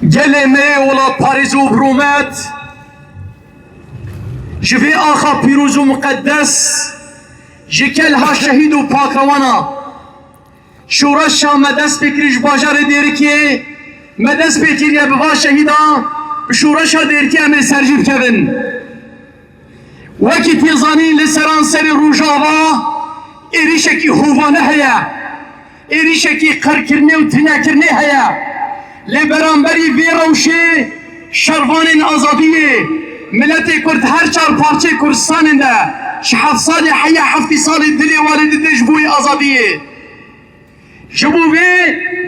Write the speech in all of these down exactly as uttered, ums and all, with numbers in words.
Gelê me yê welatparêz û birûmet, ji vê axa pîroz û muqeddes, ji kelha şehîd û pakewana, şoreşa me dest pê kiriye ji bajarê Dêrikê, me dest pê kiriye bi va şehîda, bi şoreşa Dêrikê em ê ser jî bikevin. Wekî tê zanîn li seranserê Rojava êrîşekî hovane heye, êrîşekî qirkirinê û tinekirinê heye. Lê beramberî vê rewşê şervanên azadiyê, miletê Kurd her çar parçeyê Kurdistanê de ji heft salê heya heftî salê dilê wan ê dide ji bo azadiyê. Ji bo vê,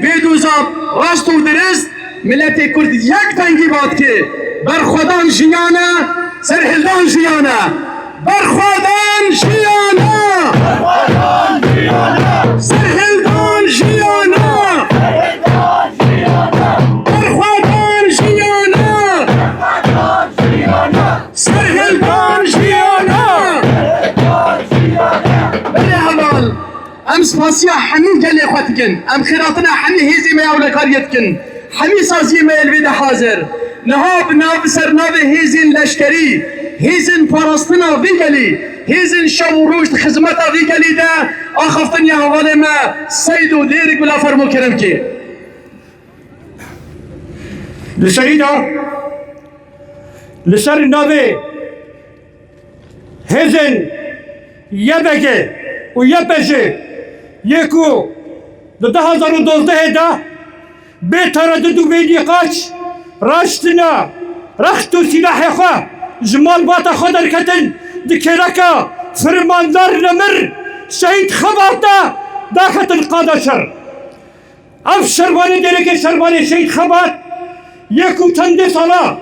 vê doza rast û dirist miletê Kurd yek dengî va dike, berxwedan jiyan e, serhildan jiyan e. Berxwedan jiyan e! Serhildan jiyan e! Berxwedan jiyan e! Serhildan jiyan e! Belê heval. Em spasiya hemî gelê xwe dikin. Em xêratina hemî hêzên me ya ewlekariyê dikin. Hemî saziyê me yê li vê de hazir. Niha bi nav, bi ser navê hêzên leşkerî, hêzên parastina vî gelî, hêzên şev û roj di xizmeta vî gelî de axaftin ya hevalê me Seydo Dêrik bila fermo kerem kê. Li serî de, li ser navê hêzên Y P G û Y P J yê ku di du hazar û dozdehê de bê teredid û bê nîqaş raştine rext û sîlahê xwe ji malbata xwe derketin, di kêleka Firmandar Nemir Şehîd Xebat de daxetin qada şer. Ev şervanê Dêrikê, şervanê Şehîd Xebat, yê ku çendê sala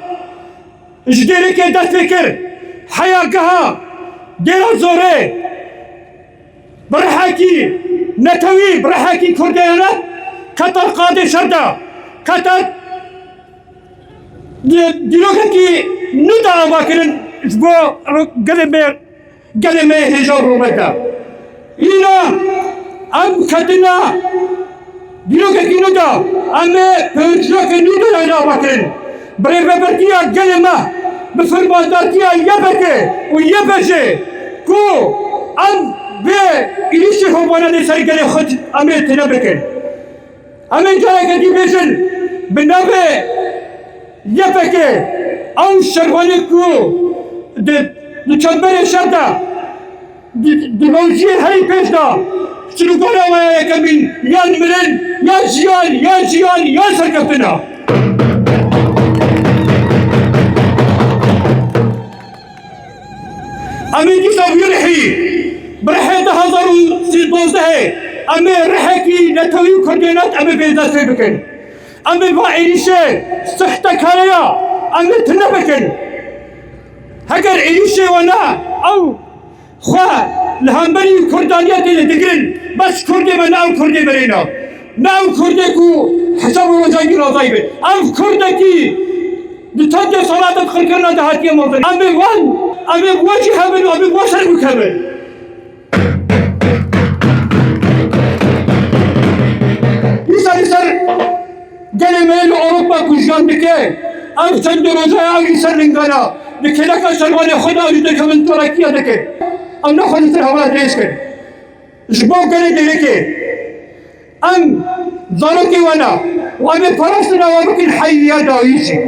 ji Dêrikê dest pê kir, heya geha Dêra Zorê bi rihekî netewî, bi rihekî kurdêne kete qadê şer de, kete di-, dîrokekî nû de ava kirin ji bo gelê me. Gelê me hêja rûmet e. Îna em ketine dîrokekî nû de, em ê pêşiyokê nû de rêna vekirin. Bi rêvebertiya gelê me, bi fermandartiya Y P G û Y P J ku em vê êrîşê hovane li ser gelê xwe em ê tune bikin. Em ê careke dî bêjin, bi navê Y P G, ew şervanê ku di, di çemberê şer de, di, di mewciyê herî pêş de, şirûkana we ya yekemîn, yan mirin, yan jiyan, yan jiyan, yan serkeftin e. Em ê dîsa wî rihî, bi rihê du hazar û dozdehê, em ê rihekî netewî û kurdênet em ê bêdestê bikin. Em ê va êrîşê sextekariya em ê tune bikin. Heger êrîşê we ne ew xwe li hemberî kurdaniyetê digirin, bes kurdê me ne ew kurdê birêna. Ne ew kurdê ku hesab û roja wî razayî be. Ev kurdekî di çendê salata qirkirina de hatiye mezin. Em ê wan, em ê wan jî hebin û em ê wan ser bikevin. Dîsa li ser gelê me li Ewropa ku jiyan dike, ev çend roja ew jî ser lingana, di kêleka şervanê xwe de ew jî dikevin çorekiya dike. Em naxwazin ser hewa dirêj kin. Ji bo gelê Dêrikê. Em zarokê we ne û em ê parastina we bikin heyiya dawî jî.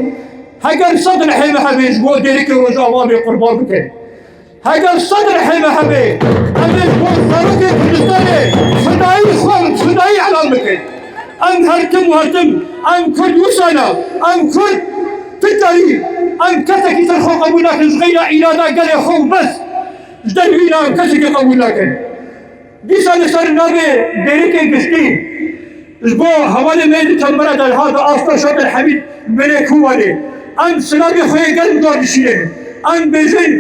Heger sed rihê me hebe ji bo Dêrikê Rojava em ê qurban bikin. Heger sed rihê me hebe, em ê ji bo zarokê Kurdistanê fidayî xwe, fidayî elan bikin. Em her tim û her tim, em Kurd wisa ne, em Kurd ti carî, em kesekî ser xwe qebûl nakin ji xeyra înada gelê xwe û bes. Ji dervî ne em kesekî qebûl nakin. Dîsa li ser navê Dêrikê giştî, ji bo hevalê me di çembera de hate asta Şadir Hemîd binê Kobanê. Em silavê xwe yê germ dor dişînin. Em bêjin,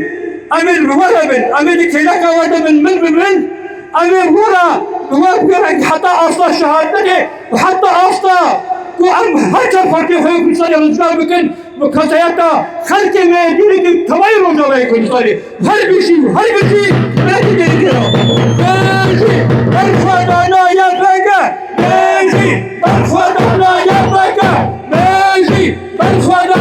em ê li we re bin, em ê di kêleka we de bin, min bibin. Em ê rûra bi we bigere heta asta şehadetinê û heta asta ku em her çar partiyê xwe yê Kurdistanê rizgar bikin. Bi kesayeta xelkê me yê Dêrikê tevayî Rojavayê Kurdistanê her bijî û her bijî miletê Dêrikê re. Bijî berxwedana Y P G! Bijî berxwedana Y P G! Bijî Xweda